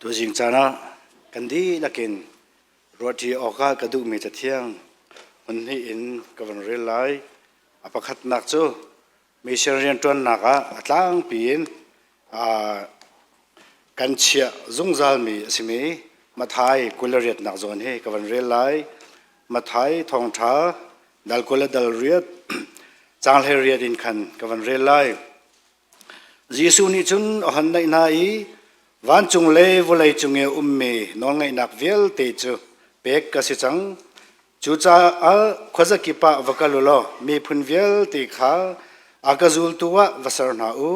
Tuzing caan ah kan dihlak in ruahṭi awkah ka duhmi Cathiang hmun hnih in ka van rel lai. A pakhatnak cu mission rianṭuannak ah a tlangpi in kan chiah zungzalmi a simi Matthai 28nak zawn hi ka van rel lai. Matthai thawngṭha dal 20 le dal riat caang 18 in khan ka van rel lai. Jesuh nih cun a hon naih hna i vancung le vawlei cung i a ummi nawlngeihnak vialte cu pek ka si cang. Cucaah khuazakip ah va kal u law miphun vialte kha a ka zultu ah va ser hna u.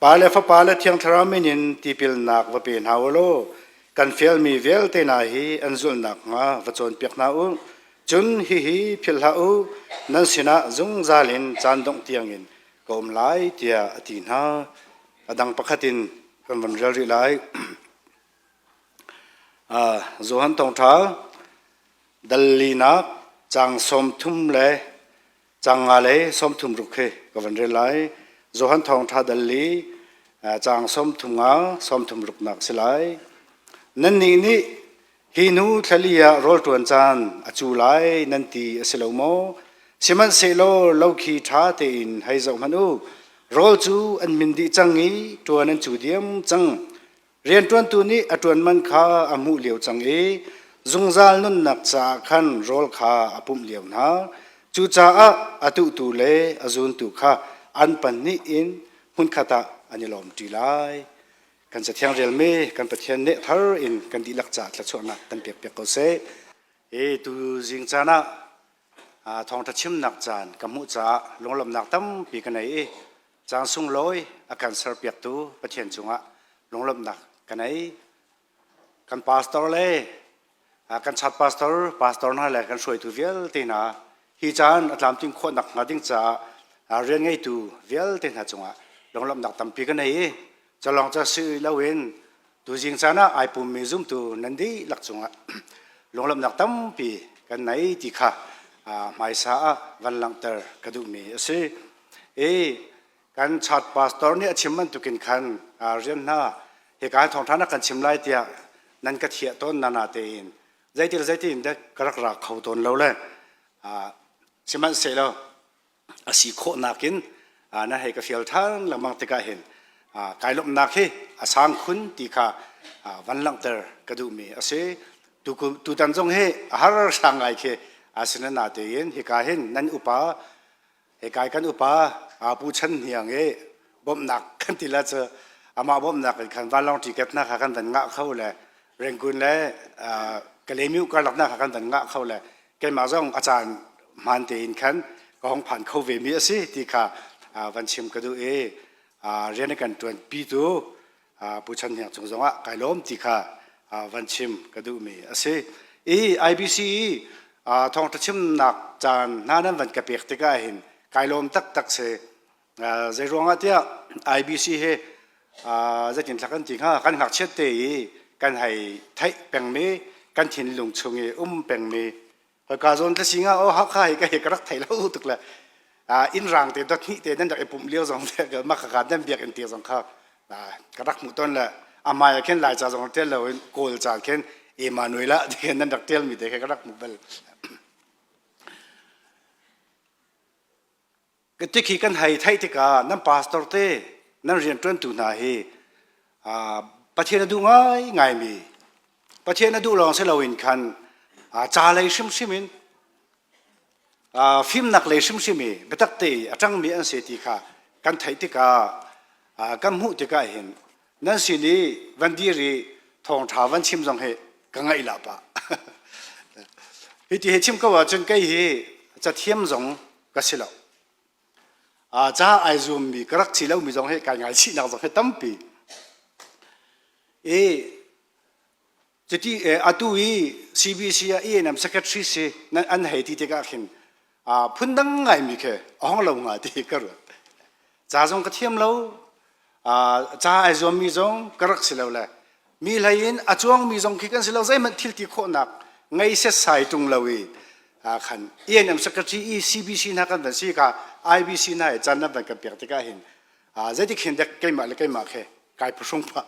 Pa le Fapa le Thiang Thlarau min in tipilnak va pe hna u law kan fialmi vialte hna hi an zulh nakhnga va cawnpiak hna u. Cun hihi philh hlah u, nan sinah zungzal in caan dongh tiangin ka um lai tiah a ti hna. A dang pakhat in kan van rel rih lai. Johan Thawngṭha dal linak caang 30 le caang nga le 36 khi ka van rel lai. Johan Thawngṭha dal li caang 35 36 nak si lai. Nannih nih Hi hnu thlali ah rawlṭuan caan a cu lai nan ti a si lo maw? Sihmanhsehlaw lo khi ṭha tein hei zoh hmanh u. Rawl cu an min dih cang i ṭuan an cu diam cang. Rianṭuantu nih a ṭuan man kha a hmuh lio cang i zungzal nunnak caah khan rawl kha a pumh lio hna. Cucaah a tuhtu le a zuntu kha an pahnih in hmunkhat ah an i lawmṭi lai. Kan Cathiang relmi kan Pathian nih thar in kan dihlak caah thluachuahnak kan pekpiak ko seh. Hi tu zing caan ah thawngṭha chimnak caan ka hmuh caah lunglawmhnak tampi ka nei i caan sunglawi a kan serpiaktu Pathian cungah lunglawmhnak ka nei. Kan pastor le kan chat pastor, pastor hna le kan hruaitu vialte hna hi caan a tlamtling khawh nakhnga ding caah rian ngeitu vialte hna cungah lunglawmhnak tampi ka nei i calong ca si loin tuzing caan ah ai pummi zumtu nan dihlak cungah lunglawmhnak tampi kan nei ti kha hmaisa ah van langhter ka duhmi a si. I kan chat pastor nih a chim bantukin khan rian hna hika thawngṭha na kan chim lai tiah nan ka thiah tawn na na tein zeitil zeitin dek ka rak ra kho tawn lo le sihmanhsehlaw a si khawhnak in na hei ka fial ṭhan lengmang tikah hin kai lawmhnak hi a sang khun ti kha van langhter ka duhmi a si. Tutan zong hi a har sang ngai khi asinain tein hika hin nan upa Hika kan upa Pu Chan Hniang i bawmhnak kan ti la cu amah bawmhnak in khan vanlawng ticket hna kha kan van ngah kho le Rangoon le Kalaymyo karlak hna kha kan van ngah kho le keimah zong a caan hmaan tein khan ka hong phan kho ve mi a si ti kha van chim ka duh i rian a kan ṭuanpitu Pu Chan Hniang cung zongah kai lawm ti kha van chim ka duhmi a si. I IBC i thawngṭha chimnak caan hna nan van ka pek tikah hin kai lawm taktak si. Zei ruangah tiah IBC hi zeitin thla kan ti hnga kan ngakchiat te i kan hei theih pengmi kan thinlung chung i um pengmi Haka zawn ka singa o Hakha hi ka he ka rak thei lo tuk le inn rang te dot hnih te nan rak i pumh lio zong te ma ka nan biak in te zong kha ka rak hmuh ton le amai ah khin lai ca zong tel lo in kawl ca khin Emmanuel ah ti nan rak tel mi te kha ka rak hmuh bal Tikhi kan hei theih tikah nan pastor te nan rianṭuantu hna hi Pathian a duh ngaingaimi Pathian a duh lawng si loin khan ca lei hrimhrim in fimnak lei hrimhrim i biatak te i a ṭangmi an si ti kha kan theih tikah kan hmuh tikah hin nan sin i van dir i thawngṭha van chim zong hi ka ngaih lah pah. Hi ti hi chim ko ahcun kei hi cathiam zong ka si lo. Ca ai zuammi ka rak si lomi zong hi kai ngaichihnak zong hi tampi. I cuti atu i CBC ah ENM secretary si nan an hei ti tikah khin phundang ngaimi khi a hong lo nga ti ka ruat. Ca zong ka thiam lo, ca ai zuammi zong ka rak si lo le mi hlei in a cuangmi zong khi kan si lo zeihmanh thil ti khawhnak ngei setsai ṭung lo i khan ENM secretary i CBC hna kan van si ka IBC hna i caan nan van kan pek tikah hin zeitik hin dek keimah le keimah khi kai phuhrung phah.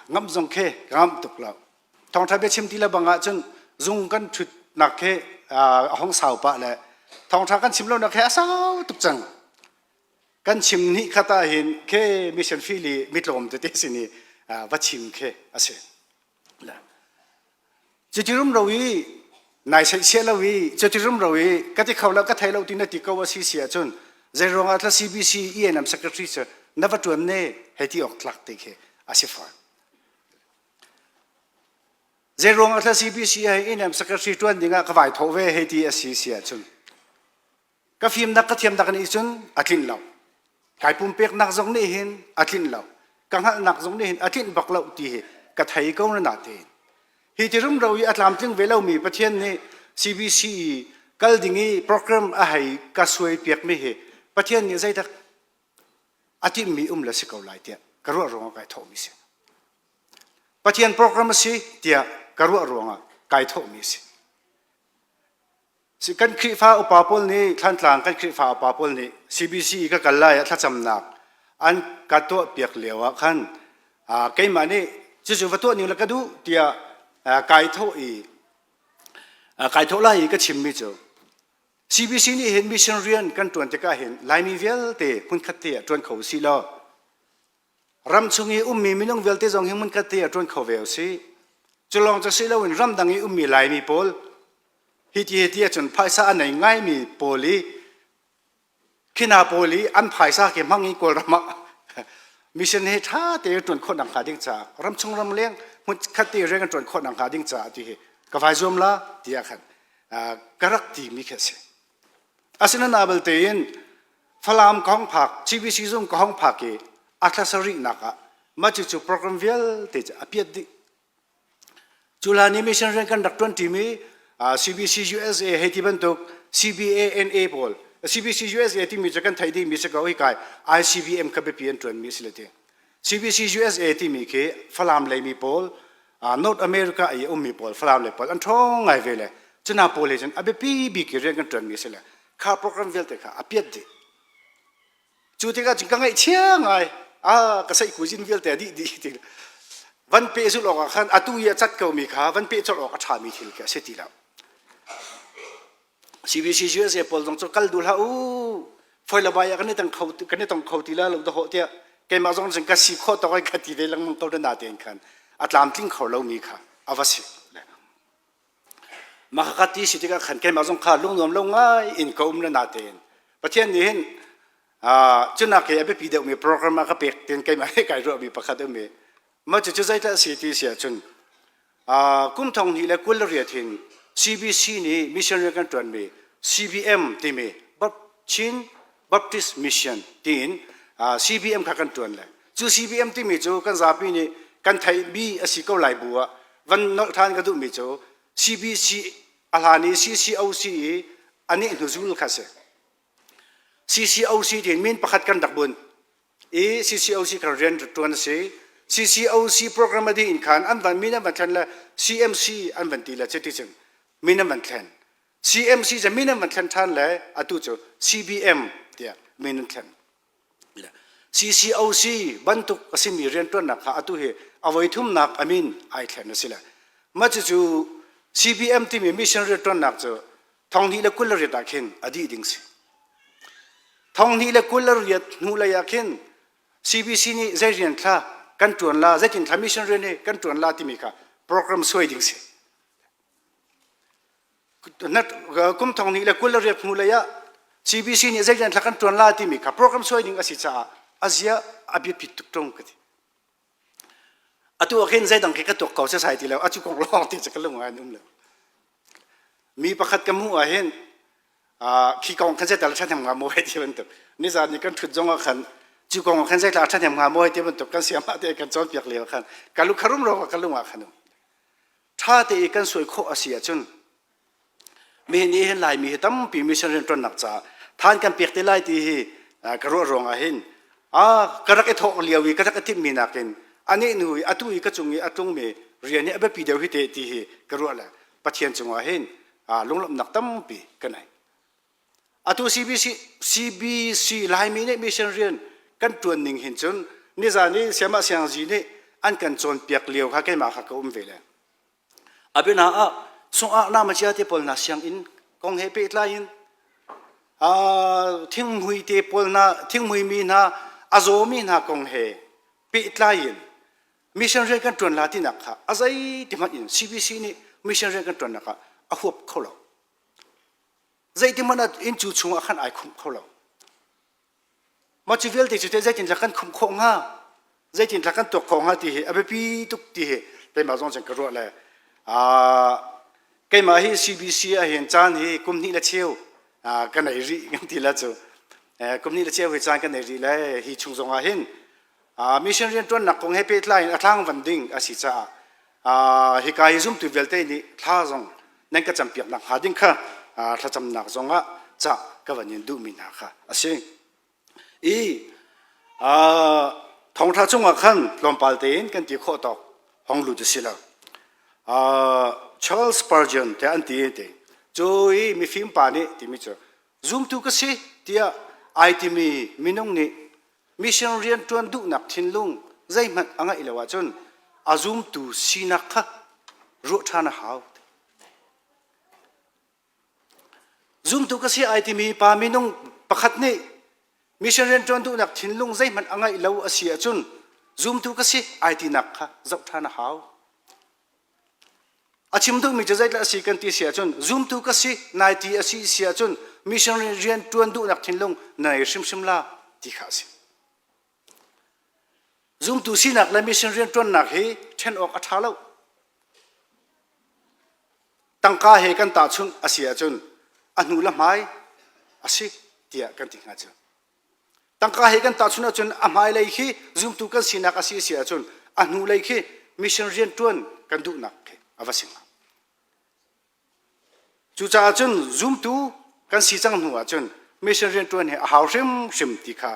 Ngamh zong khi ka ngamh tuk lo. Thawngṭha biachim ti le bang ahcun zung kan ṭhutnak khi a hong sau pah le thawngṭha kan chim lonak hi a sau tuk cang. Kan chim hnih khat ah hin khi mission field i mitlawm tete sin i va chim khi a si. Cuti rumro i nai seihsiah lo i cuti rumro i ka ti kho lo ka thei lo ti na ti ko a si si ahcun zei ruangah thla CBC ENM secretary cu na va ṭuan ne hei ti awk tlak te khi a si fawn. Zei ruangah thla CBC he ENM secretary ṭuan dingah ka vai thawh ve hei ti a si si ahcun Ka fimnak ka thiamnak nih cun a tlinh lo. Kai pumpeknak zong nih hin a tlinh lo. Ka hngalhnak zong nih hin a tlinh bak lo ti hi ka thei ko na natein. Hi ti rumro i a tlamtling ve lomi Pathian nih CBC i kal ding i program a hei ka suai piakmi hi Pathian nih zeidak a timhmi um le si ko lai tiah ka ruah ruangah kai thawhmi si. Pathian program a si tiah ka ruah ruangah kai thawhmi si. Si kan Khrihfa upa pawl nih Thlantlang kan Khrihfa upa pawl nih CBC i ka kal lai ah thlacamnak an ka tuah piak lio ah khan keimah nih cucu va tuah ning le ka duh tiah kai thawh i kai thawh lai i ka chimmi cu CBC nih hin mission rian kan ṭuan tikah hin Laimi vialte hmunkhat te ah ṭuan kho usih law Ram chung i ummi minung vialte zong hi hmunkhat te ah ṭuan kho ve usih. Cu lawng cu si loin ramdang i ummi Laimi pawl hi ti hi ti ahcun phaisa a nei ngaimi pawl i khina pawl i an phaisa ke hmang i Kawlram ah mission hi ṭha te ṭuan khawh nak hnga ding caah ramchung ramleng hmunkhat te rian kan ṭuan khawh nak hnga ding caah ti hi ka vai zuam la tiah khan ka rak timi khi a si. Asinain belte in Falam ka hong phak, CBC zung ka hong phak i a thla sarihnak ah mah cucu program vialte cu a piat dih. Cu hlan i mission rian kan rak ṭuanṭimi CBC USA hei ti bantuk CBANA pawl CBC USA timi cu kan theih dihmi si ko hi kai ICBM kha biapi an ṭuanmi a si le ti. CBC USA timi khi Falam leimi pawl North America i a ummi pawl Falam lei pawl an ṭhawng ngai ve le cuna pawl he cun a biapi bik i rian kan ṭuanmi a si le kha program vialte kha a piat dih. Cu tikah cun ka ngaihchia ngai ah ka seihkuzin vialte a dih dih ti van peh zulh awk ah khan atu i a cat komi kha van peh colh awk a ṭhami thil khi a si ti lo. CBC USA pawl zong cu kal duh hlah u foi le bai ah kan i tong kho kan i tong kho ti la lo dahawh tiah keimah zong cun ka si khawh tawk in ka ti ve lengmang ko na tein khan a tlamtling kho lomi kha a va si mah ka ti si tikah khan keimah zong kha lungnuam lo ngai in ka um le na tein Pathian nih hin cunak he a biapi deuhmi program a ka pek tin keimah he kai ruahmi pakhat um i mah cucu zeidah a si ti si ahcun Kum thong hnih le 28 hin CBC nih mission rian kan ṭuanmi CBM timi Chin Baptist Mission tiin CBM kha kan ṭuan le cu CBM timi cu kan zapi nih kan theihmi a si ko lai bu ah van nolh ṭhan ka duhmi cu CBC a hlan i CCOC i a nih hnuzul kha si. CCOC tiin min pakhat kan rak bunh. I CCOC kha rian ṭuan a si. CCOC program a dih in khan an van min an van thlen le CMC an van ti le cuti cun min an van thlen. CMC cu min an van thlen ṭhan le atu cu CBM tiah min an thlen. CCOC bantuk a simi rianṭuannak kha atu hi a voi thumnak a min ai thlen a si le mah cucu CBM timi mission rianṭuannak cu 2028 ah khin a dih ding si. 2028 hnu lei ah khin CBC nih zei rian thla kan ṭuan la, zeitin thla mission rian hi kan ṭuan la timi kha program suai ding si. Kum 2028 hnu lei ah CBC nih zei rian thla kan ṭuan la timi kha program suai ding a si caah a zia a biapit tuk ṭung ka ti. Atu ah khin zeidang khi ka tuak ko sesai ti lo, a cu kong lawng ti cu ka lung ah an um lo. Mi pakhat ka hmuh ah hin khi kong khan zeital ṭhahnem hnga maw hei ti bantuk nizan ni kan ṭhut zong ah khan cu kong ah khan zeital ṭhahnem hnga maw hei ti bantuk kan siamah te kan cawnpiak lio khan ka lu kharum ro ka lung ah khan um ṭha te i kan suai khawh a si ahcun mi nih hin Laimi hi tampi mission rianṭuannak caah than kan pek te lai ti hi ka ruah ruang ah hin a ka rak i thawk lio i ka rak i timhmi nakin anih hnu i atu i ka cung i a tlungmi rian hi a biapi deuh hi te ti hi ka ruah le Pathian cungah hin lunglawmhnak tampi ka nei. Atu CBC, CBC Laimi nih mission rian kan ṭuan ning hin cun nizan i Siamah Siangzi nih an kan cawnpiak lio kha keimah kha ka um ve le. A biana ah sungah nama chia te pawl hna sianginn kong he pehtlai in thinghmui te pawl hna thinghmui mi hna a zawmi hna kong he pehtlai in mission rian kan ṭuan la tinak kha a zei ti hmanh in CBC nih mission rian kan ṭuannak ah a huap kho lo. Zeiti hmanh ah inn cu chungah khan ai khumh kho lo. Mah cu vialte cu teh zeitindah kan khumh khawh hnga? Zeitindah kan tuak khawh hnga ti hi a biapi tuk ti hi keimah zong cun ka ruah le keimah hi CBC ah hin caan hi kum hnih le cheu ka nei rih kan ti la cu kum hnih le cheu hi caan ka nei rih le hi chung zong ah hin mission rianṭuannak kong he pehtlai in a thlang van ding a si caah hika hi zumtu vialte nih thla zong nan ka campiak nak hnga ding kha thlacamnak zong ah cah ka van in duhmi hna kha a si. I thawngṭha cungah khan tlawmpal tein kan ti khawh tawk hong lut a si lo. Charles Spurgeon te an ti te cu i mifim pa nih timi cu zumtu ka si tiah ai timi minung nih mission rian ṭuan duhnak thinlung zeihmanh a ngeih lo ahcun a zumtu sinak kha ruah ṭhan a hau. Zumtu ka si ai timi pa minung pakhat nih mission rian ṭuan duhnak thinlung zeihmanh a ngeih lo a si ahcun zumtu ka si ai tinak kha zoh ṭhan a hau. A chim duhmi cu zeitluk a si kan ti si ahcun zumtu ka si nai ti a si si ahcun mission rian ṭuan duhnak thinlung na nei hrimhrim la ti kha a si. Zumtu sinak le mission rian ṭuannak hi ṭhen awk a ṭha lo. Tangka he kan tahchunh a si ahcun a hnu le hmai a si tiah kan ti hnga cu. Tangka he kan tahchunh ahcun a hmailei khi zumtu kan sinak a si si ahcun a hnulei khi mission rian ṭuan kan duhnak khi a va si hnga. Cucaah cun zumtu kan si cang hnu ahcun mission rian ṭuan hi a hau hrimhrim ti kha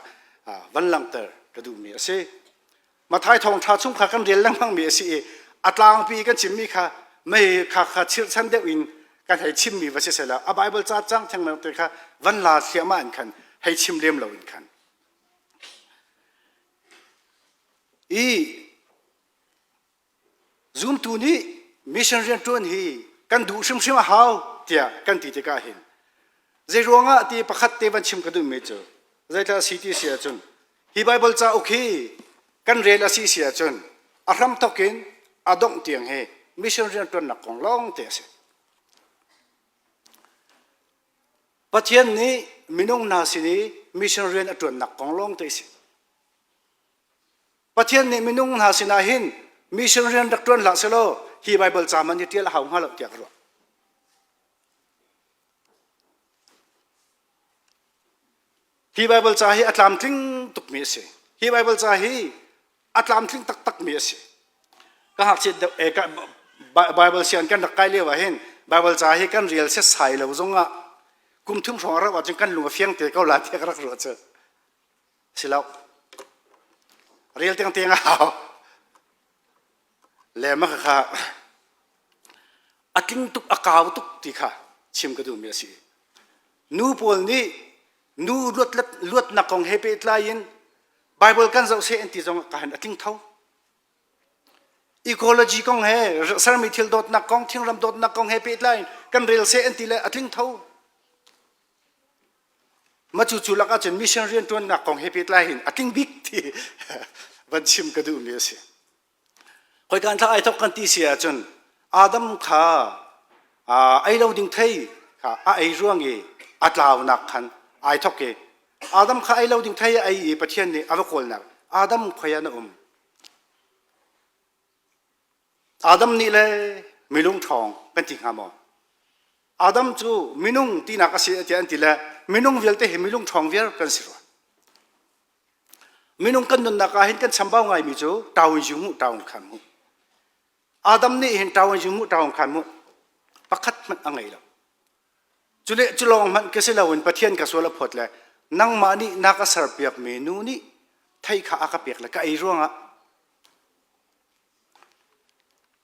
van langhter ka duhmi a si. Mathai thawngṭha chung kha kan rel lengmangmi a si i a tlangpi kan chimmi kha mei kha kha chirhchan deuh in kan hei chimmi va si sehla a Bible ca cang thengmang te kha van la thliahmah in khan hei chim lem lo in khan i Zumtu nih mission rianṭuan hi kan duh hrimhrim a hau tiah kan ti tikah hin zei ruangah ti pakhat te van chim ka duhmi cu zeitlak a si ti si ahcun hi Bible cauk hi kan rel a si si ahcun a hramthawk in a dongh tiang hi mission rianṭuannak kong lawng te a si. Pathian nih minung hna sin i mission rian a ṭuannak kong lawng te a si. Pathian nih minung hna sinah hin mission rian rak ṭuan hlah selaw hi Baibal ca man hi ṭial a hau hnga lo tiah ka ruah. Hi Baibal ca hi a tlamtling tukmi a si. Hi Baibal ca hi a tlamtling taktakmi a si. Ka ngakchiat deuh eh, ka, Baibal sian kan rak kai lio ah hin Baibal ca hi kan rial setsai lo zongah kum thum hrawng a rauh ahcun kan lung a fiang te ko la tiah ka rak ruah cu. Si lo. Rel tiangtiang a hau. Le ma kha a tling tuk a kau tuk ti kha chim ka duhmi a si. Nu pawl nih nu luat luatnak kong he pehtlai in Bible kan zoh seh an ti zong ka han a tling tho. Ecology kong he sermi thil dawtnak kong thingram dawtnak kong he pehtlai in kan rel seh an ti le a tling tho. Mah cu cu lakah cun mission rianṭuannak kong he pehtlai hin a tling bik ti van chim ka duhmi a si. Khoika thla ai thok kan ti si ahcun Adam kha ei lo ding thei kha a ei ruang i a tlaunak khan ai thok i Adam kha ei lo ding thei a ei i Pathian nih a va kawlnak Adam khoi ah na um. Adam nih le milung ṭhawng kan ti hnga maw? Adam cu minung tinak a si tiah an ti le minung vialte hi minung ṭhawng viar kan si rua. Minung kan nunnak ah hin kan chambau ngaimi cu ṭaun yu mu ṭaun khan mu. Adam nih hin ṭaun yu mu ṭaun khan mu pakhat hmanh a ngei lo. Cule cu lawng hmanh ka si loin Pathian ka sual a phawt le nangmah nih na ka serpiakmi nu nih thei kha a ka pek le ka ei ruangah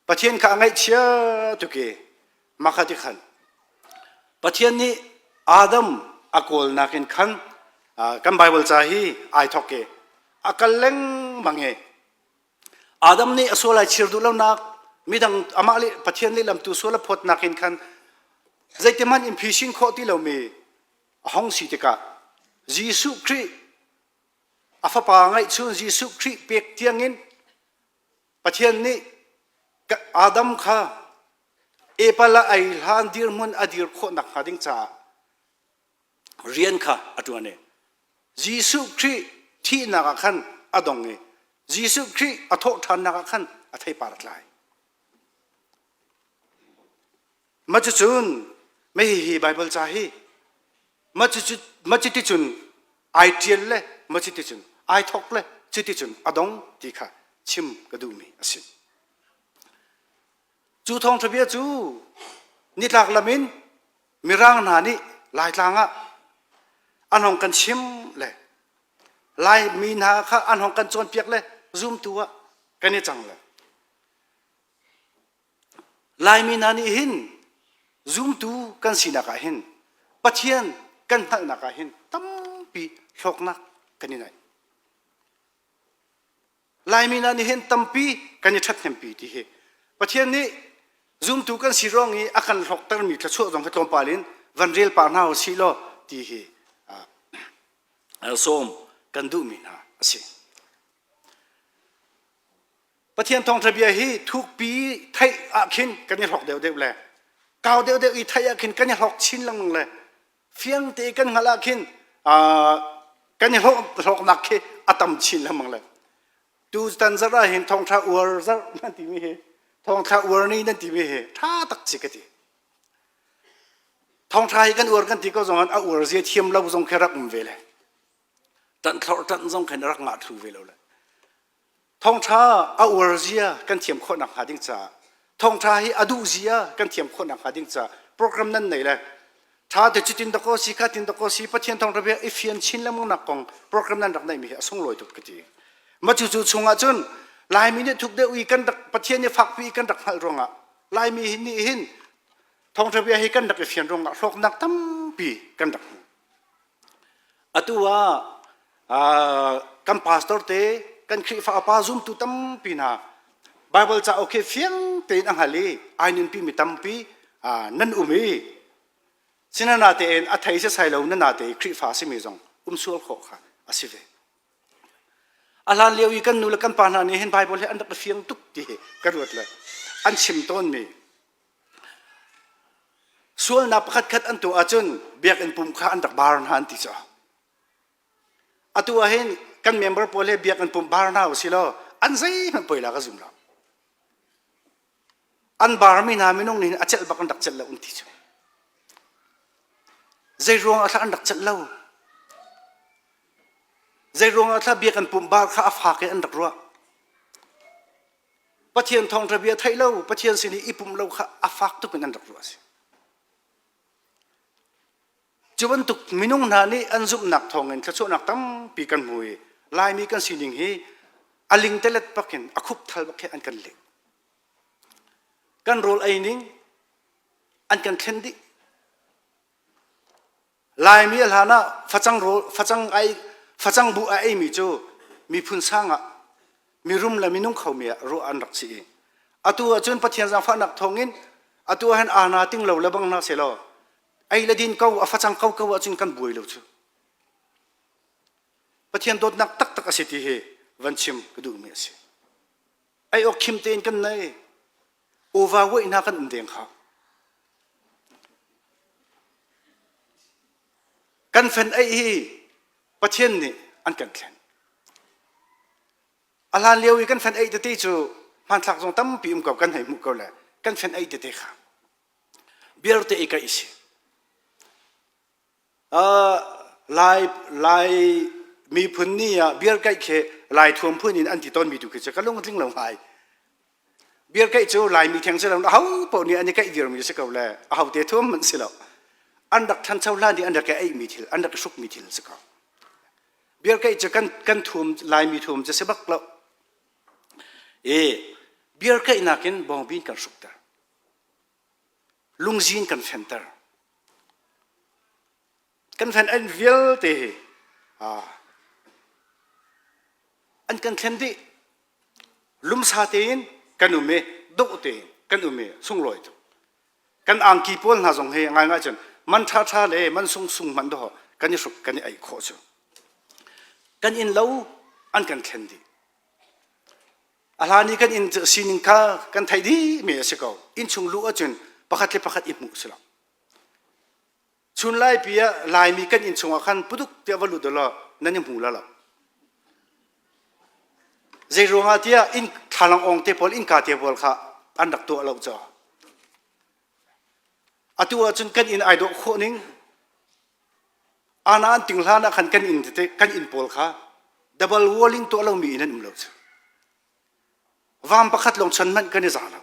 Pathian kha a ngaihchia tuk i mah ti khan Pathian nih Adam a kawlnak in khan kan Bible ca hi ai thawk i a kal lengmang i. Adam nih a sual ai chir duh lonak midang amah le Pathian lehlam tu sual a phawtnak in khan zeitihmanh in phising khawh ti lomi a hong si tikah Jesuh Khrih a fapa ngeihchun Jesuh Khrih pek tiangin Pathian nih Adam kha Epal a ei hlan dirhmun a dir khawh nakhnga ding caah rian kha a ṭuan i Jesuh Khrih thihnak ah khan a dong i Jesuh Khrih a thawh ṭhannak ah khan a theipar a tlai. Mah cucun mei hi Baibal ca hi mah cuticun ai ṭial le mah cuticun ai thawk le cuticun a dong ti kha chim ka duhmi a si. Cu thawngṭha bia cu nitlak lam in Mirang hna nih Laitlang ah an hong kan chim le Laimi hna kha an hong kan cawnpiak le zumtu ah kan i cang le Laimi hna nih hin zumtu kan sinak ah hin Pathian kan hngalhnak ah hin tampi hlawknak kan i ngaih. Laimi hna nih hin tampi kan i ṭhathnempi ti hi Pathian nih zumtu kan si ruang i a kan hlawktermi thluachuah zong hi tlawmpal in van rel pah hna u sih law ti hi sawm kan duhmi hna a si. Pathian thawngṭha bia hi thukpi theih ah khin kan i hlawk deuhdeuh le kau deuhdeuh i theih ah khin kan i hlawk chin lengmang le fiang te kan hngalh ah khin kan i hlawknak khi a tam chin lengmang le tu tan zarh ah hin thawngṭha uar zarh nan timi hi thawngṭha uar ni nan timi hi ṭha tak si ka ti thawngṭha hi kan uar kan ti ko zong a uar zia thiam lo zong khi rak um ve le ṭanh thlorh ṭanh zong khin rak ngah thlu ve lo le Thawngṭha a uar zia kan thiam khawh nakhnga ding caah thawngṭha hi a duh zia kan thiam khawh nakhnga ding caah program nan nei le ṭha te cutin dakaw si kha tin dakaw si Pathian thawngṭha bia i fian chin lengmang nak kong program nan rak neihmi hi a sunglawi tuk ka ti. Ma cu cu chungah cun Laimi nih thuk deuh i kan rak Pathian nih fakpi i kan rak hngalh ruangah Laimi hi nih hin thawngṭha bia hi kan rak i fian ruangah hlawknak tampi kan rak hmu. Atu ah kan pastor te kan Khrihfa upa zumtu tampi hna Bible cauk hi fiang tein a hngal i ai nunpi mi tampi nan um i sinana tein a thei sesai lo nana te i Khrihfa simi zong um sual khawh kha a si ve. A hlan lio i kan nu le kan pa hna nih hin Bible hi an rak i fiang tuk ti hi ka ruat le an chim tawnmi Sualnak pakhatkhat an tuah ahcun biakinn pum kha an rak bar hna an ti caah. Atu ah hin kan member pawl he biakinn pum bar hna usih law an zeihmanh poi la ka zum lo. An barmi hna minung nih a celh bak an rak celh lo an ti cu. Zei ruang ah an rak celh lo? Zei ruang ah biakinn pum bar kha a fak i an rak ruah? Pathian thawngṭha bia theih lo, Pathian sin i i pumh lo kha a fak tuk in an rak ruah a si. Cu bantuk minung hna nih an zumhnak thawngin thluachuahnak tampi kan hmu i Laimi kan sining hi a lingtelet bakin a khupthal bak he an kan leh. Kan rawl ei ning an kan thlen dih. Laimi a hlan ah facang rawl facang ai facang buh a eimi cu miphun sang ah mirum le minung khomi ah ruah an rak si i atu ahcun Pathian zaangfahnak thawngin atu ah hin ana ting lo le bang hna selaw ei le din ko a facang ko ko ahcun kan buai lo cu Pathian dawtnak taktak a si ti hi van chim ka duhmi a si ei awk khim tein kan nei uva uaih hna kan um deng kha kan fen ei hi Pathian nih an kan thlen a hlan lio i kan fen ei tete cu hmanthlak zong tampi um ko kan hei hmuh ko le kan fen ei tete kha beer te i kaih si Lai Lai miphun ni ah beer kaih khi Lai thuam phun in an ti tawnmi tu khi cu ka lung a tling lo ngai. Beer kaih cu Laimi theng si lo aho paoh nih an i kaih viarmi si ko le aho te thuam hmanh si lo. An rak ṭhancho hlan i an rak i eihmi thil, an rak i hrukmi thil si ko. Beer kaih cu kan kan thuam Laimi thuam cu si bak lo. E beer kaihnak in bawngbi kan hrukter. Lungzin kan fenter. Kan fen an vialte hi an kan thlen dih. Lumsa tein kan um i dawh tein kan um i sunglawi tuk. Kan angki pawl hna zong hi ngaingai cun man ṭhaṭha le man sungsung hmanh dawh kan i hruk kan i aih khawh cu. Kan inn lo an kan thlen dih. A hlan i kan inn sining kha kan theih dih mi a si ko. Innchung luh ahcun pakhat le pakhat i hmuh si lo. Chun laipi ah Laimi kan inn chungah khan puduk tiah va lut law nan i hmu la lo. Zei ruangah tiah inn thlalang ong te pawl innka te pawl kha an rak tuah lo caah. Atu ahcun kan inn ai dawh khawh ning ana an ting hlan ah khan kan inn tete kan inn pawl kha double walling tuah lomi inn an um lo cu. Vam pakhat lawng chan hmanh kan i za lo.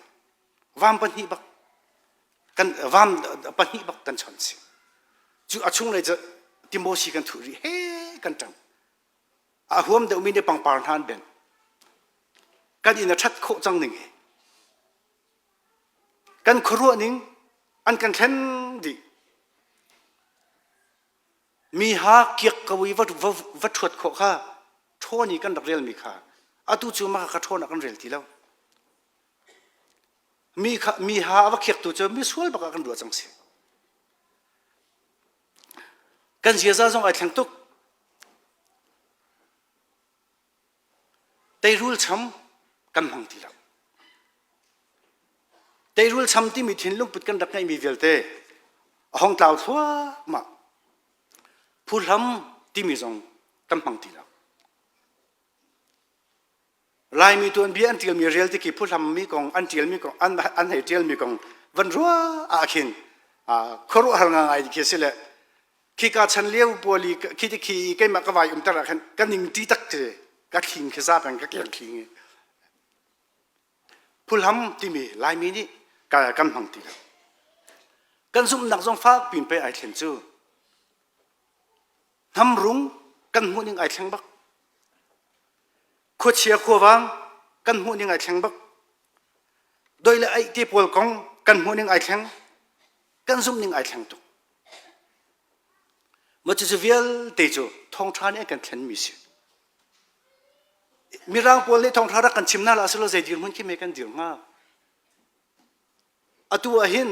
Vam pahnih bak kan vam pahnih bak kan chon si. Cu a chunglei cu Timothy kan thuh rih he kan ṭang. A huam deuhmi nih pangpar hna an benh. Kan inn a ṭhat khawh cang ning hi. Kan khuaruah ning an kan thlen dih. Mi ha kiak ko i va, va, va ṭhuat khawh kha ṭhawn i kan rak relmi kha atu cu mah kha ṭhawn ah kan rel ti lo. Mi kha mi ha a va khiaktu cu mi sual bak ah kan ruah cang si. Kan ziaza zong ai thleng tuk. Teirul cham kan hmang ti lo. Teirul cham timi thinlung put kan rak ngeihmi vialte a hong tlau thluahmah. Phuhlam timi zong kan hmang ti lo. Laimi tuanbia an ṭialmi rel ti khi phuhlammi kong an ṭialmi kong an, an hei ṭialmi kong van ruah ah khin khuaruahhar ngai khi si le khika chan lio pawl i khi ti khi keimah ka vai umter ah khan ka ning ṭi tak khi ka thling khi za peng ka keng thling i phuhlam timi Laimi nih kan hmang ti lo. Kan zumhnak zong fak pin pe ai thlen cu hnamrung kan hmuh ning ai thleng bak. Khuachia khuavang kan hmuh ning ai thleng bak. Doi le aih te pawl kong kan hmuh ning ai thleng. Kan zumh ning ai thleng tuk. Mah cucu vialte cu thawngṭha nih a kan thlenmi si. Mirang pawl nih thawngṭha rak kan chim hna la silo zei dirhmun khi me kan dir hnga. Atu ah hin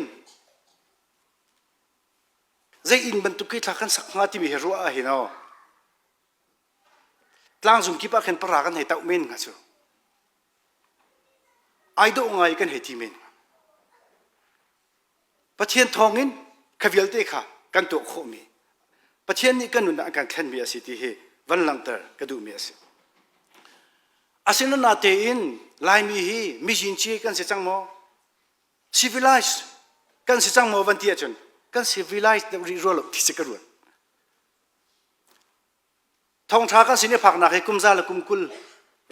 zei inn bantuk khi thla kan sak hnga timi hi ruah ah hin aw tlangzung kip ah khin para kan hei tauh men hnga cu. Ai dawh ngai kan hei ti men hnga. Pathian thawngin kha vialte kha kan tuah khawhmi Pathian nih kan nunnak a kan thlenmi a si ti hi van langhter ka duhmi a si. Asinain Laimi hi mizinci kan si cang maw? Civilized kan si cang maw van ti ahcun kan civilized deuh rih rua lo ti si ka ruat. Thawngṭha kan sin i phaknak hi kum za le kum 20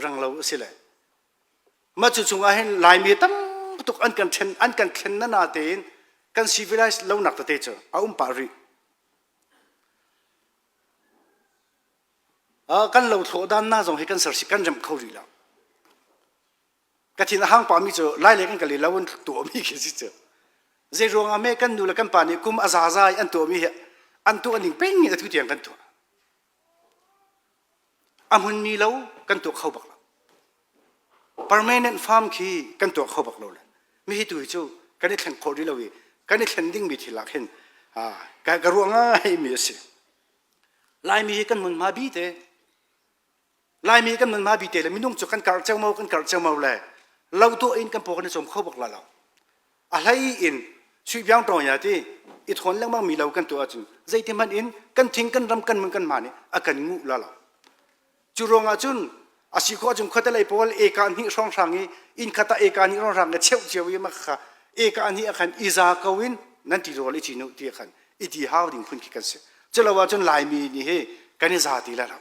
rang lo a si le. Mah cu chungah hin Laimi tam tuk an kan ṭhen an kan thlen na na tein kan civilized lonak tete cu a um pah rih. Kan lo thlawh dan na zong hi kan sersi kan remh kho rih lo. Ka thin a hang pahmi cu lai le kan kal i lo an tuahmi khi si cu. Zei ruangah me kan nu le kan pa nih kum a zaza i an tuahmi hi an tuah ning peng in atu tiang kan tuah. A hmunmi lo kan tuah kho bak lo. Permanent farm khi kan tuah kho bak lo le. Mi hi tu hi cu kan i thleng khawh rih lo i kan i thlen dingmi thil ah khin ka, ka ruah ngai mi a si. Laimi hi kan hmunhma bi te Laimi kan nun ma bite le minung cu kan karh ceomo kan karh ceomo le lo tuah in kan paw kan i cawm kho bak la lo. A hlei in sui biang tawng ya ti i thawn lengmang mi lo kan tuah ahcun zeiti hmanh in kan thing kan ram kan mun kan ma nih a kan nguh la lo. Cu ruangah cun a si khawh ahcun khuatelei pawl eka hnih hrawnghrang i inn khat ah eka hnih hrawnghrang i cheuh cio i mah kha eka hnih ah khan i za ko in nan ti rawl i cin u ti khan i ti hau ding phun khi kan si. Culo ahcun Laimi nih hi kan i za ti la lo.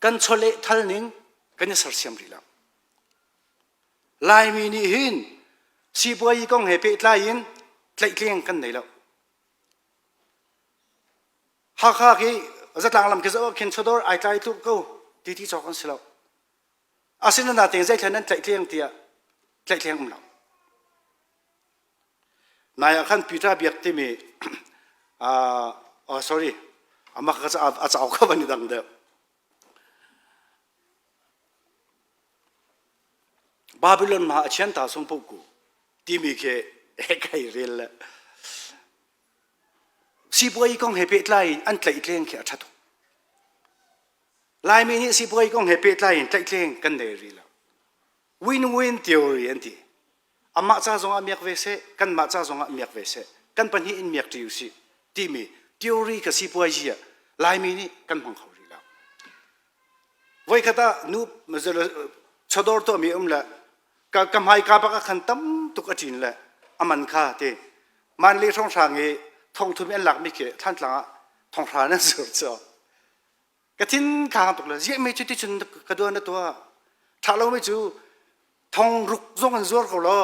Kan chawleh thal ning kan i sersiam rih lo. Laimi nih hin sipuayi kong he pehtlai in tlaihtleng kan nei lo. Hakha khi zatlang lam khi zoh khin chawdawr ai tlai tluk ko ti ti cawk an si lo. Asinain zeithlen nan tlaihtleng tiah tlaihtleng um lo. Nai ah khan Peter biak timi uh, oh sorry amak ka a cauk kha van i dang deuh. Babylon ma a chian ta sung po ku timi khi kai rel le sipuai kong he pehtlai in an tlaihtleng khi a ṭha tuk. Laimi nih sipuai kong he pehtlai in tlaihtleng kan nei rih lo. Win-win theory an ti. Amah ca zongah miak ve seh, kanmah ca zongah miak ve seh, kan pahnih in miak ṭi usih timi theory ka sipuai ah Laimi nih kan hmang kho rih lo. Voikhat ah nu chawdawr tuahmi um le ka ka hmaika bak ah khan tam tuk a ṭin le a man kha ti man le hrawnghrang i thongthum an lakmi khi thlantlang ah thonghra nan sur cu ka thin khang tuk le ziah me cu ti cun ka duan na tuah ṭha lo mi cu thong ruk zong an zuar ko lo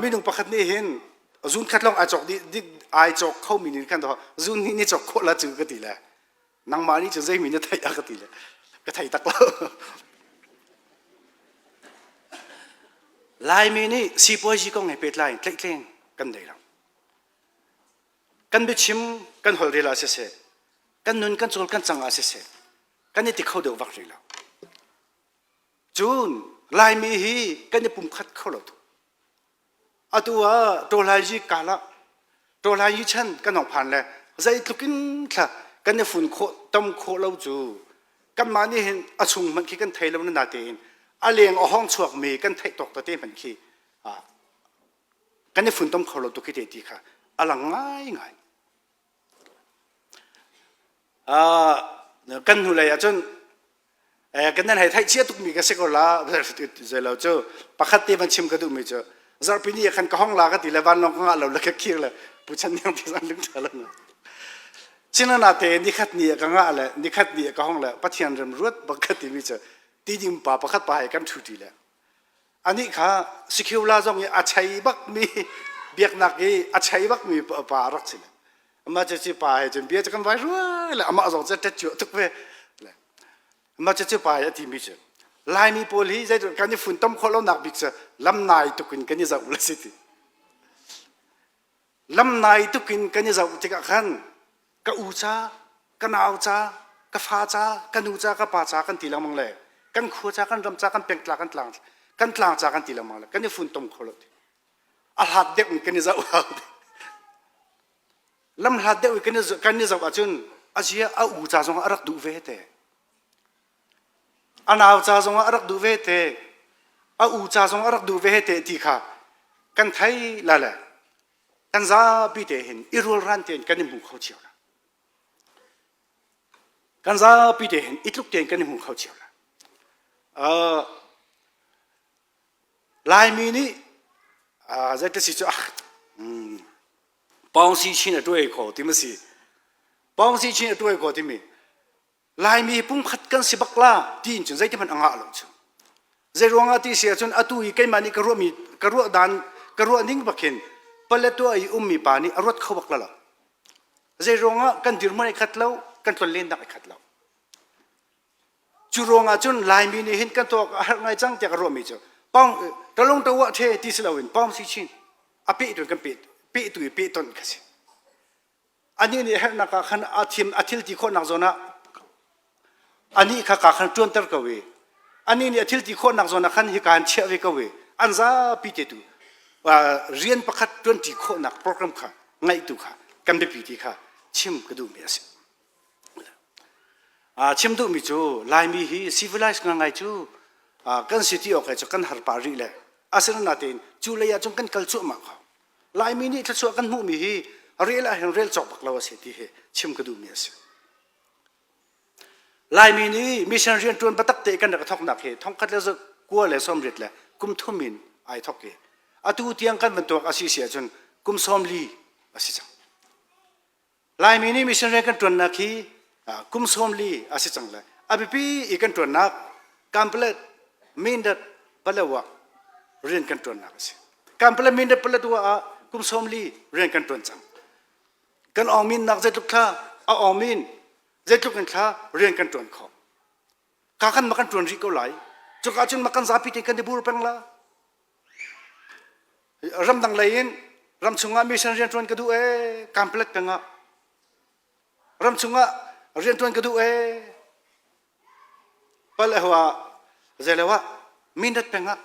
minung pakhat nih hin zun khat lawng ai cawk dih ai cawk kho mi nih khan zun hnih nih cawk khawh la cu ka ti le nangmah nih cun zeimi na theih a ka ti le ka thei tak lo Laimi nih sipuazi kong he pehtlai in tlaihtleng kan nei lo kan biachim kan holh rel ah siseh kan nun kan cawl kan cang ah siseh kan i ti kho deuh vak rih lo cun Laimi hi kan i pumkhat kho lo tuk Atu ah Tawlai kala Tawlai chan kan hong phan le zeitluk in thla kan i fun khawh tam khawh lo cu kanmah nih hin a chung hmanh khi kan thei lo na tein a leng a hong chuak mi kan theih tawk tete hmanh khi kan i funtom kho lo tuk khi te ti kha a lang ngai ngai. Kan hnulei ahcun kan nan hei theih chia tukmi ka si ko la zei lo cu pakhat te van chim ka duhmi cu zarhpi ni ah khan ka hong la ka ti le vanlawng ka ngah lo le ka khir le pu chan niang ti zan lung ṭha lo Chinana te nikhat ni ah ka ngah le nikhat ni ah ka hong le Pathian rem ruat bak ka timi cu tidim pa pakhat pa he kan ṭhu ṭi le anih kha Sikhiula zong i a chei bakmi biaknak i a chei bakmi pa a rak si le amah cu cu pa he cun bia cu kan vai ruai le amah zong cu ṭet cuah tuk ve le amah cu cu pa he a timi cu Laimi pawl hi zei kan i funtom khawh lonak bik cu lamnai tuk in kan i zoh le si ti lamnai tuk in kan i zoh tikah khan ka u ca ka nau ca ka fa ca ka nu ca ka pa ca kan ti lengmang le kan khua ca kan ram ca kan pengtla kan tlang kan tlang ca kan ti lengmang le kan i funtom kho lo ti a hlat deuh in kan i zoh hau lam hlat deuh in kan i kan i zoh ahcun a zia a u ca zong a rak duh ve te a nau ca zong a rak duh ve te a u ca zong a rak duh ve te ti kha kan thei la le kan zapi te hin i rualran tein kan i hmu kho cio la kan zapi te hin i tluk tein kan i hmu kho cio la Laimi nih zeiti si cu pawngsi chin a tuai kho ti ma si pawngsi chin a tuai kho timi Laimi pumkhat kan si bak la tiin cun zeiti hmanh a ngah lo cu zei ruangah ti si ahcun atu i keimah nih ka ruahmi ka ruah dan ka ruah ning bak hin Paletwa i ummi pa nih a ruat kho bak la lo zei ruangah kan dirhmun ai khat lo kan tlonlennak ai khat lo Cu ruangah cun Laimi nih hin kan tuak a herh ngai cang tiah ka ruahmi cu pawng talung tawah the ti si loin pawng si chin a peh tu kan peh peh tu i peh ton kha si. Anih nih herhnak ah khan a thim a thil ti khawhnak zawn ah anih kha ka khan ṭuanter ko i anih nih a thil ti khawhnak zawn ah khan hika an chiah ve ko i an zapi te tu rian pakhat ṭuanṭi khawhnak program kha ngaih tu kha kan biapi ti kha chim ka duhmi a si. Chim duhmi cu Laimi hi civilized ngangai cu kan si ti awk he cu kan har pah rih le asinain cu lei ah cun kan kal cuahmah ko. Laimi nih thluachuah kan hmuhmi hi rel ah hin rel cawk bak lo a si ti hi chim ka duhmi a si. Laimi nih mission rianṭuan biatak te kan rak thawknak hi thongkhat le kua le sawmriat le kum thum in ai thawk i atu tiang kan van tuak a si si ahcun kum 40 a si cang. Laimi nih mission rian kan ṭuannak hi kum 40 a si cang le a biapi i kan ṭuannak Kanpalet, Mindat, Palawa rian kan ṭuannak a si. Kanpalet, Mindat, Paletwa ah kum 40 rian kan ṭuan cang. Kan awngminnak zeitluk thla a awngmin zeitluk in thla rian kan ṭuan khawh. Ka kan ma kan ṭuan rih ko lai. Cuka cun ma kan zapi te kan i bur peng la. Ramdang lei in ram chungah mission rianṭuan ka duh ee Kanpalet peng ah ram chungah rianṭuan ka duh ee pal ahwa zeilo ah Mindat peng ah.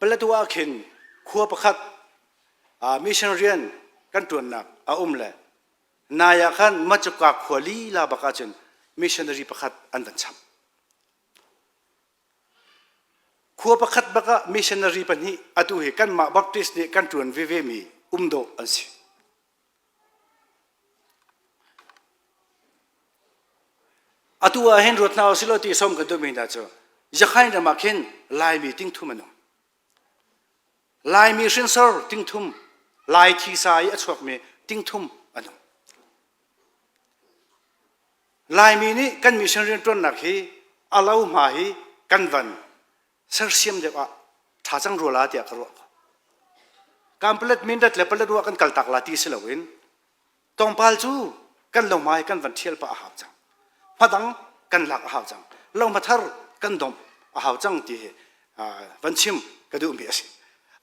Paletwa ah khin khua pakhat mission rian kan ṭuannak a um le nai ah khan Macuka khua lila bak ahcun missionary pakhat an van cham. Khua pakhat bak ah missionary pahnih atu hi kanmah Baptist nih kan ṭuan veve mi um dawh an si. Atu ah hin ruat hna usih law ti som kan duhmi hna cu Yakhain ram ah khin Laimi tingthum an um. Laimi hrinsor tingthum, Lai thisa i a chuakmi tingthum an um. Laimi nih kan mission rianṭuannak hi a lo hma hi kan van sersiam deuh ah ṭha cang rua la tiah ka ruah ko. Kanpalet Mindat le Paletwa kan kaltak la ti si loin tlawmpal cu kan lohma hi kan van ṭhial pah a hau cang. Hmadang kan lak a hau cang. Lohma thar kan domh a hau cang ti hi van chim ka duhmi a si.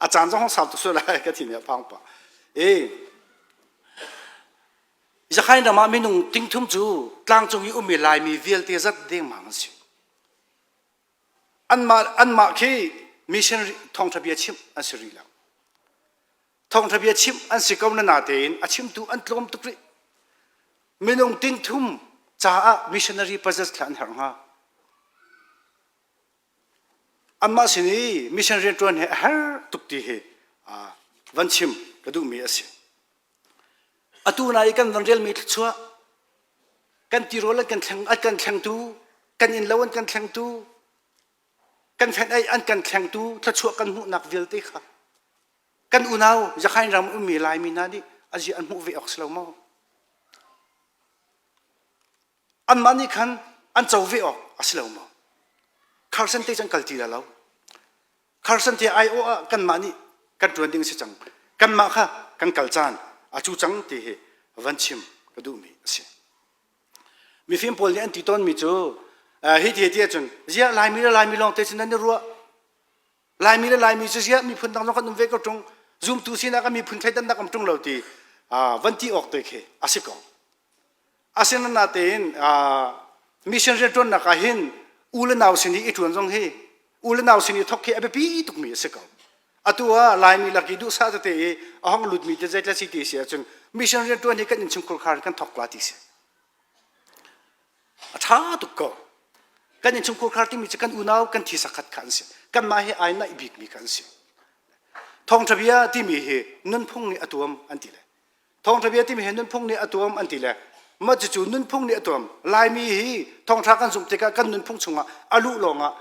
A caan zong hong sau tuk sual lai ka thin a phang pah. E Zakhain ram ah minung tingthum cu tlangcung i ummi Laimi vialte zat dengmang an si. Anmah, anmah khi mission thawngṭha bia chimh an si rih lo. Thawngṭha bia chimh an si ko na natein a chimtu an tlawm tuk rih. Minung tingthum caah missionary pazat thla an herh hnga. Anmah sin i mission rianṭuan hi a herh tuk ti hi van chim ka duhmi a si. Atu na i kan van relmi thluachuah kan tirawl an kan thleng an kan thlengtu kan innlo an kan thlengtu kan fenh-eih an kan thlengtu thluachuah kan hmuhnak vialte kha kan unau Yakhain ram ummi Laimi hna nih azi an hmuh ve awk si lo maw? Anmah nih khan an co ve awk a si lo maw? Carson te cu an kal ti lo. Carson te aiawh ah kanmah nih kan ṭuan ding a si cang. Kanmah kha kan kal caan a cu cang ti hi van chim ka duhmi a si. Mifim pawl nih an ti tawnmi cu hi ti ti ahcun ziah Laimi le Laimi lawng te cu nan i ruah Laimi le Laimi cu ziah miphun dang zong kan um ve ko ṭung zumtu sinak ah miphun thleidannak um ṭung lo ti van ti awk te khi a si ko. Asinain mission rianṭuannak ah hin u le nau sin i i ṭuan zong hi u le nau sin i thawk hi a biapi tukmi a si ko. Atu ah Laimi lak i duhsah tete i a hong lutmi te zeitla si ti si ahcun mission rianṭuan hi kan innchungkhur khar kan thawk la ti si. A ṭha tuk ko. Kan innchungkhur khar timi cu kan unau kan thisa khat kha an si. Kanmah hi ai naih bikmi kha an si. Thawngṭha bia timi hi nunphung nih a tuam an ti le Thawngṭha bia timi hi nunphung nih a tuam an ti le mah cucu nunphung nih a tuam. Laimi hi thawngṭha kan zumh tikah kan nunphung chungah a luh lawngah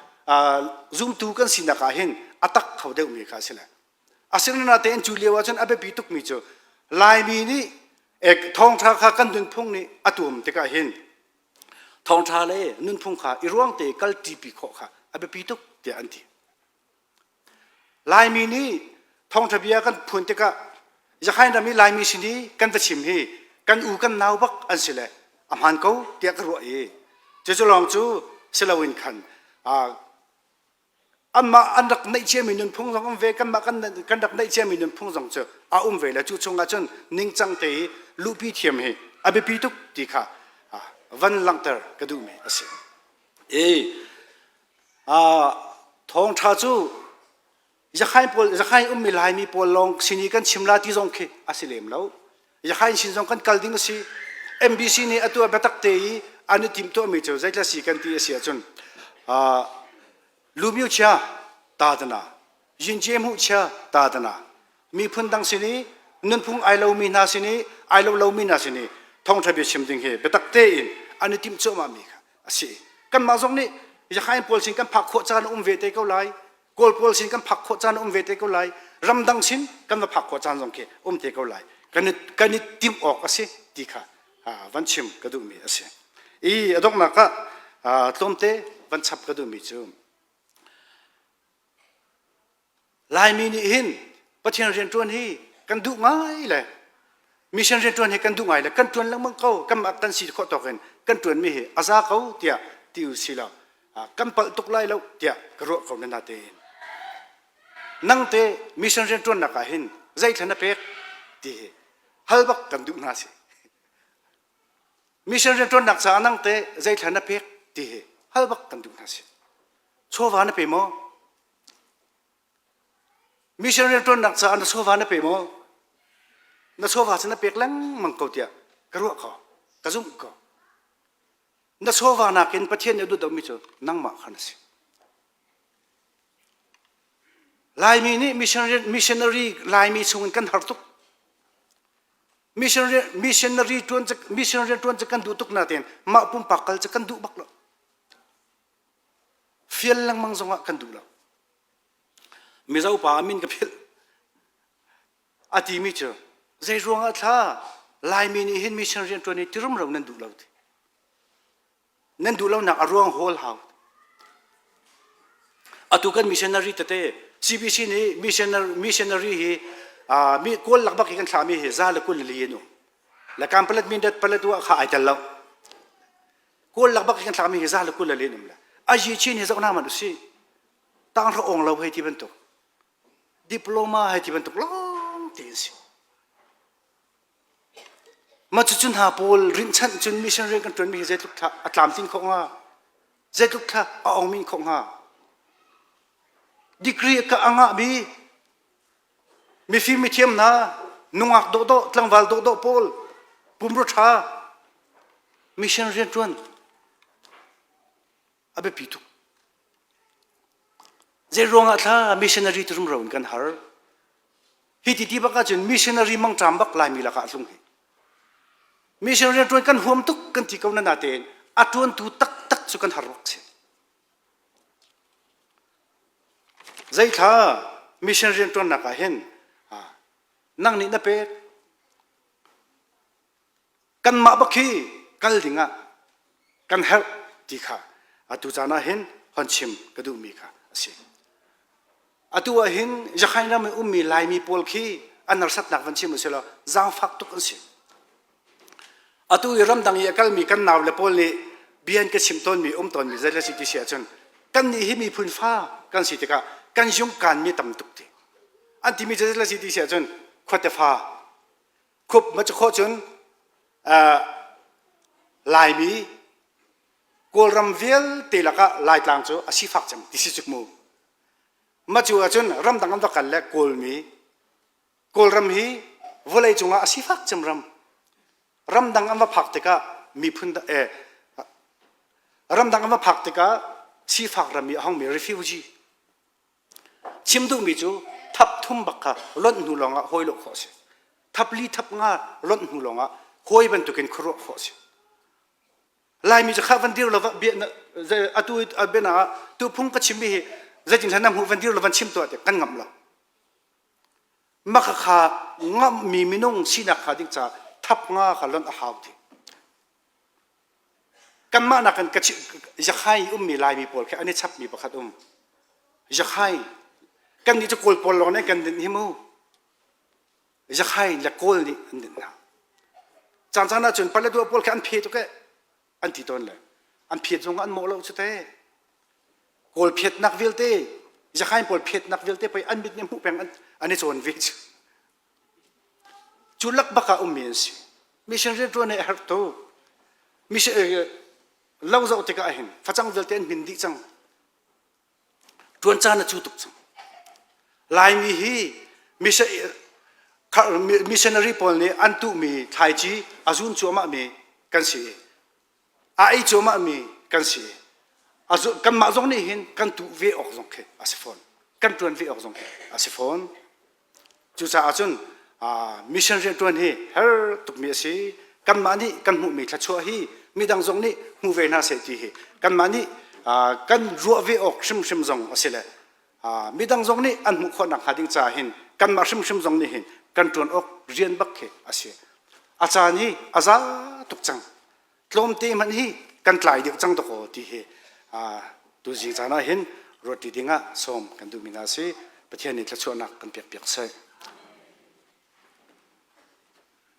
zumtu kan sinak ah hin a tak kho deuhmi kha a si le. Asinain cu lio ahcun a biapi tukmi cu Laimi nih thawngṭha kha kan nunphung nih a tuam tikah hin thawngṭha le nunphung kha i ruang te kal ṭipi khawh kha a biapi tuk tiah an ti. Laimi nih thawngṭha bia kan phuan tikah Yakhain ram i Laimi sin i kan va chim hi kan u kan nau bak an si le a hmaan ko tiah ka ruah i cucu lawng cu si loin khan anmah an rak neih ciami nunphung zong um ve kanmah kan kan rak neih ciami nunphung zong cu a um ve le cu chungah cun ningcang te i luhpi thiam hi a biapi tuk ti kha van langhter ka duhmi a si. I Thawngṭha cu Yakhain pawl Yakhain ummi Laimi pawl lawng sin i kan chim la ti zong khi a si lem lo. Yakhain sin zong kan kal ding a si. MBC nih atu ah biatak te i an i timhtuahmi cu zeitla si kan ti a si ahcun Lumyu chia tadana, Yince hmuh chia tadana, miphun dang sin i nunphung ai lomi hna sin i ai lo lomi hna sin i thawngṭha bia chim ding hi biatak tein an i timh cuahmahmi kha a si. Kanmah zong nih Yakhain pawl sin kan phak khawh caan a um ve te ko lai. Kawl pawl sin kan phak khawh caan a um ve te ko lai. Ramdang sin kan va phak khawh caan zong khi um te ko lai. Kan i, kan i timh awk a si ti kha van chim ka duhmi a si. I a donghnak ah tlawmte van chap ka duhmi cu Laimi nih hin Pathian rianṭuan hi kan duh ngai le mission rianṭuan hi kan duh ngai le kan ṭuan lengmang ko kanmah kan si khawh tawk in kan ṭuanmi hi a za ko tiah ti u si law kan palh tuk lai lo tiah ka ruah ko na tein nang te mission rianṭuannak ah hin zeithla na pek ti hi hal bak kan duh hna si mission rianṭuannak caah nang te zeithla na pek ti hi hal bak kan duh hna si. Chawva na pe maw? Mission rianṭuannak caah na chawva na pe maw? Na chawva cu na pek lengmang ko tiah ka ruah ko, ka zumh ko. Na chawva nakin Pathian nih a duh deuhmi cu nangmah kha na si. Laimi nih missionary Laimi chungin kan har tuk. Missionary ṭuan missionary ṭuan cu kan duh tuk natein mah pumpak kal cu kan duh bak lo. Fial lengmang zongah kan duh lo. Mizo pa a min ka philh. A timi cu zei ruangah thla Laimi nih hin mission rianṭuan hi ti rumro nan duh lo ti. Nan duh lonak a ruang hawl hau. Atu kan missionary tete CBC nih missionary, missionary hi uh, mi kawl lak bak hi kan thlahmi hi za le kul li an um. Le kan palet mindat palet wa kha ai tel lo. Kawl lak bak hi kan thlahmi hi za le kul li an um le. Ayi chin hi zoh na man usi. Tang ro ong lo hei ti bantuk. Diploma hei ti bantuk lawng te an si. Mah cucu hna pawl rinhchanh cun mission rian kan ṭuanmi hi zeitluk thla a tlamtlin khawh hnga? Zeitluk thla a ongmin khawh hnga? Degree ka a ngahmi mifim mithiam hna, nungak dawhdawh, tlangval dawhdawh pawl, pumrua ṭha, mission rian ṭuan a biapi tuk. Zei ruangah thla missionary ti rumro in kan har? Hi ti ti bak ahcun missionary mangṭam bak Laimi lakah a tlung hi. Missionary ṭuan kan huam tuk kan ti ko na natein a ṭuantu taktak cu kan har bak si. Zeithla mission rianṭuannak ah hin nang nih na pek kanmah bak hi kal dingah kan herh ti kha atu caan ah hin hon chim ka duhmi kha a si. Atu ah hin Yakhain ram i ummi Laimi pawl khi an harsatnak van chim usih law zaangfak tuk an si. Atu i ramdang i a kalmi kan nau le pawl nih bia an ka chim tawnmi um tawnmi zei le si ti si ahcun kannih hi miphun fa kan si tikah kan zungkaan mi tam tuk ti. An timi zei le si ti si ahcun khuate fa khup ma cu khawh cun Laimi Kawlram vialte lakah Laitlang cu a sifak cem ti si cuk mu. Mah cu ahcun ramdang an va kal le Kawlmi Kawlram hi vawlei cungah a sifak cem ram. Ramdang an va phak tikah miphun eh, ramdang an va phak tikah sifak ram i a hongmi refugee Chim duhmi cu thap thum bak kha lonh hnu lawngah hawi lawh khawh a si. Thap li thap nga lonh hnu lawngah hawi bantukin khuaruah khawh a si. Laimi cu kha van dir lo bia atu biana ah tuphung ka chimmi hi zeitin hlan na hmuh van dir lo van chim tuah ti kan ngamh lo. Maka kha ngamhmi minung sinak kha ding caah thap nga kha lonh a hau ti. Kanmah nakin ka Yakhai ummi Laimi pawl khi an i chapmi pakhat um. Yakhai kannih cu Kawl pawl lawng nih kan dinh hi mu. Yakhai le Kawl nih an dinh hna. Caan caan ahcun Paletwa pawl khi an phe tuk eh an ti tawn le an phiat zong an mawh lo cu te. Kawl phiatnak vialte Yakhai pawl phiatnak vialte pei an mit nih hmuh peng an i cawn ve cu. Cu lak bak ah ummi an si. Mission rianṭuan hi a herh tuk. Mission lo zoh tikah hin facang vialte an hmin dih cang. Ṭuan caan a cu tuk cang. Laimi hi missionary pawl nih an tuhmi thlaici a zun cuahmahmi kan si i a ei cuahmahmi kan si i kanmah zong nih hin kan tuh ve awk zong khi a si fawn. Kan ṭuan ve awk zong khi a si fawn. Cucaah cun mission rianṭuan hi her tukmi a si. Kanmah nih kan hmuhmi thluachuah hi midang zong nih hmu ve hna seh ti hi kanmah nih kan ruah ve awk hrimhrim zong a si le midang zong nih an hmuh khawh nakhnga ding caah hin kanmah hrimhrim zong nih hin kan ṭuan awk rian bak khi a si. A caan hi a za tuk cang. Tlawmte hmanh hi kan tlai deuh cang dakaw ti hi tuzing caan ah hin ruat ding ah sawm kan duhmi hna a si. Pathian nih thluachuahnak kan pek piak seh.